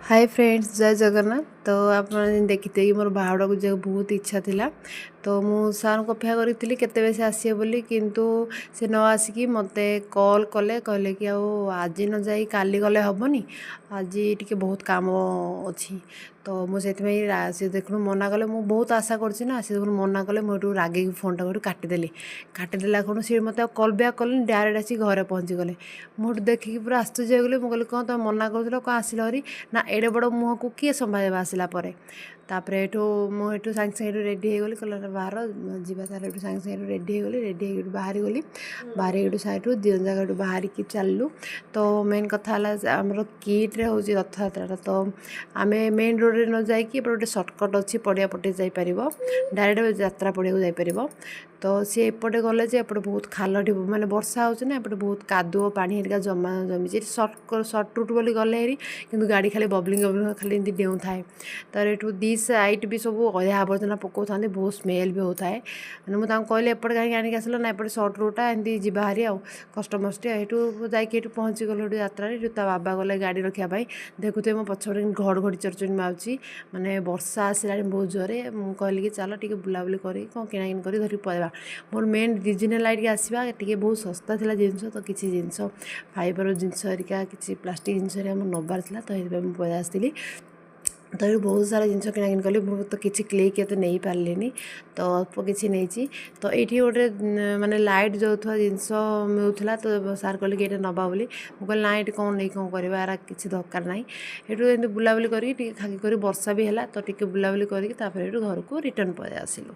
ହାଏ friends, ଜୟ ଜଗନ୍ନାଥ। ତ ଆପଣ ଦେଖିଥିବେ କି ମୋର ବାହୁଡ଼ାକୁ ଯିବାକୁ ବହୁତ ଇଚ୍ଛା ଥିଲା। ତ ମୁଁ ସାର୍ଙ୍କୁ ଅପେକ୍ଷା କରିଥିଲି କେତେବେଳେ ସେ ଆସିବେ ବୋଲି, କିନ୍ତୁ ସେ ନ ଆସିକି ମୋତେ କଲ୍ କଲେ। କହିଲେ କି ଆଉ ଆଜି ନ ଯାଇ କାଲି ଗଲେ ହେବନି? ଆଜି ଟିକେ ବହୁତ କାମ ଅଛି। ତ ମୁଁ ସେଥିପାଇଁ ସେ ଦେଖୁନୁ ମନା କଲେ। ମୁଁ ବହୁତ ଆଶା କରୁଛି ନା, ସେ ଦେଖୁନୁ ମନା କଲେ। ମୁଁ ଏଠୁ ରାଗିକି ଫୋନ୍ଟାକୁ ଏଠୁ କାଟିଦେଲି। କାଟିଦେଲା ଖୁଣୁ ସିଏ ମୋତେ ଆଉ କଲ୍ ବ୍ୟାକ୍ କଲେନି, ଡାଇରେକ୍ଟ ଆସିକି ଘରେ ପହଞ୍ଚିଗଲେ। ମୁଁ ଏଠୁ ଦେଖିକି ପୁରା ଆଶ୍ଚର୍ଯ୍ୟ ହେଇଗଲି। ମୁଁ କହିଲି, କ'ଣ ତୁମେ ମନା କରୁଥିଲ, କ'ଣ ଆସିଲ ଭାରି? ନା, ଏଡ଼େ ବଡ଼ ମୁହଁକୁ କିଏ ସମ୍ଭାଳିବ ଆସିଲା ପରେ? ତାପରେ ଏଠୁ ମୁଁ ଏଠୁ ସାଙ୍ଗେ ସାଙ୍ଗେ ଏଠୁ ରେଡ଼ି ହେଇଗଲି। କହିଲା, ବାହାର ଯିବା ତାହେଲେ। ଏଠୁ ସାଙ୍ଗେ ସାଙ୍ଗେ ଏଠୁ ରେଡ଼ି ହେଇଗଲି। ରେଡ଼ି ହେଇକି ଏଠୁ ବାହାରିଗଲି। ବାହାରିକି ଏଠୁ ସାଇଡ଼ରୁ 2 ଜଣ ଯାକ ଏଠୁ ବାହାରିକି ଚାଲିଲୁ। ତ ମେନ୍ କଥା ହେଲା, ଆମର କିଟ୍ରେ ହେଉଛି ରଥଯାତ୍ରାଟା। ତ ଆମେ ମେନ୍ ରୋଡ଼ରେ ନ ଯାଇକି ଏପଟେ ଗୋଟେ ସର୍ଟକଟ୍ ଅଛି, ପଡ଼ିଆ ପଟେ ଯାଇପାରିବ, ଡାଇରେକ୍ଟ ଯାତ୍ରା ପଡ଼ିଆକୁ ଯାଇପାରିବ। ତ ସିଏ ଏପଟେ ଗଲେ ଯେ ଏପଟେ ବହୁତ ଖାଲ ଢିପ, ମାନେ ବର୍ଷା ହେଉଛି ନା, ଏପଟେ ବହୁତ କାଦୁଅ ପାଣି ହେରିକା ଜମା ଜମିଛି। ଏଠି ସର୍ଟ ରୁଟ୍ ବୋଲି ଗଲେ ହେରି, କିନ୍ତୁ ଗାଡ଼ି ଖାଲି ବବଲିଂ ବବଲିଂ ଖାଲି ଏମିତି ଡେଉଁଥାଏ। ତାର ଏଠୁ ଦି ସାଇଡ଼୍ ବି ସବୁ ଅଳିଆ ଆବର୍ଜନା ପକାଉଥାନ୍ତି, ବହୁତ ସ୍ମେଲ୍ ବି ହେଉଥାଏ। ମାନେ ମୁଁ ତାଙ୍କୁ କହିଲି, ଏପଟେ କାହିଁକି ଆଣିକି ଆସିଲ? ନା, ଏପଟେ ସର୍ଟ ରୁଟ୍ଟା, ଏମିତି ଯିବା ହାରି ଆଉ କଷ୍ଟମଷ୍ଟେ। ଏଠୁ ଯାଇକି ଏଠୁ ପହଞ୍ଚିଗଲୁ ଏଠୁ ଯାତ୍ରାରେ। ଏଠୁ ତା ବାବା ଗଲେ ଗାଡ଼ି ରଖିବା ପାଇଁ। ଦେଖୁଥିବେ, ମୋ ପଛପଟେ ଘଡ଼ଘଡ଼ି ଚଡ଼ଚଡ଼ି ମାରୁଛି, ମାନେ ବର୍ଷା ଆସିଲାଣି ବହୁତ ଜୋରେ। ମୁଁ କହିଲି କି ଚାଲ, ଟିକେ ବୁଲାବୁଲି କରିକି କ'ଣ କିଣାକିଣି କରି ଧରିକି ପଳେଇବା। ମୋର ମେନ୍ ରିଜନ୍ ହେଲା ଏଠିକି ଆସିବା, ଟିକେ ବହୁତ ଶସ୍ତା ଥିଲା ଜିନିଷ। ତ କିଛି ଜିନିଷ, ଫାଇବର ଜିନିଷ ହେରିକା, କିଛି ପ୍ଲାଷ୍ଟିକ୍ ଜିନିଷ ହେରିକା ମୋର ନେବାର ଥିଲା। ତ ସେଇଥିପାଇଁ ମୁଁ ପଳେଇ ଆସିଥିଲି। ତ ଏଠୁ ବହୁତ ସାରା ଜିନିଷ କିଣାକିଣି କଲି। ମୁଁ ତ କିଛି କ୍ଲିକ୍ ଏତେ ନେଇପାରିଲିନି, ତ ଅଳ୍ପ କିଛି ନେଇଛି। ତ ଏଇଠି ଗୋଟେ ମାନେ ଲାଇଟ୍ ଜଳୁଥିବା ଜିନିଷ ମିଳୁଥିଲା। ତ ସାର୍ କହିଲେ କି ଏଇଟା ନେବା ବୋଲି। ମୁଁ କହିଲି, ନା, ଏଇଠି କ'ଣ ନେଇ କ'ଣ କରିବା? ଏରା କିଛି ଦରକାର ନାହିଁ। ଏଠୁ ଏମିତି ବୁଲାବୁଲି କରିକି, ଟିକେ ଖାକି କରି, ବର୍ଷା ବି ହେଲା, ତ ଟିକେ ବୁଲାବୁଲି କରିକି ତାପରେ ଏଠୁ ଘରକୁ ରିଟର୍ଣ୍ଣ ପଳେଇ ଆସିଲୁ।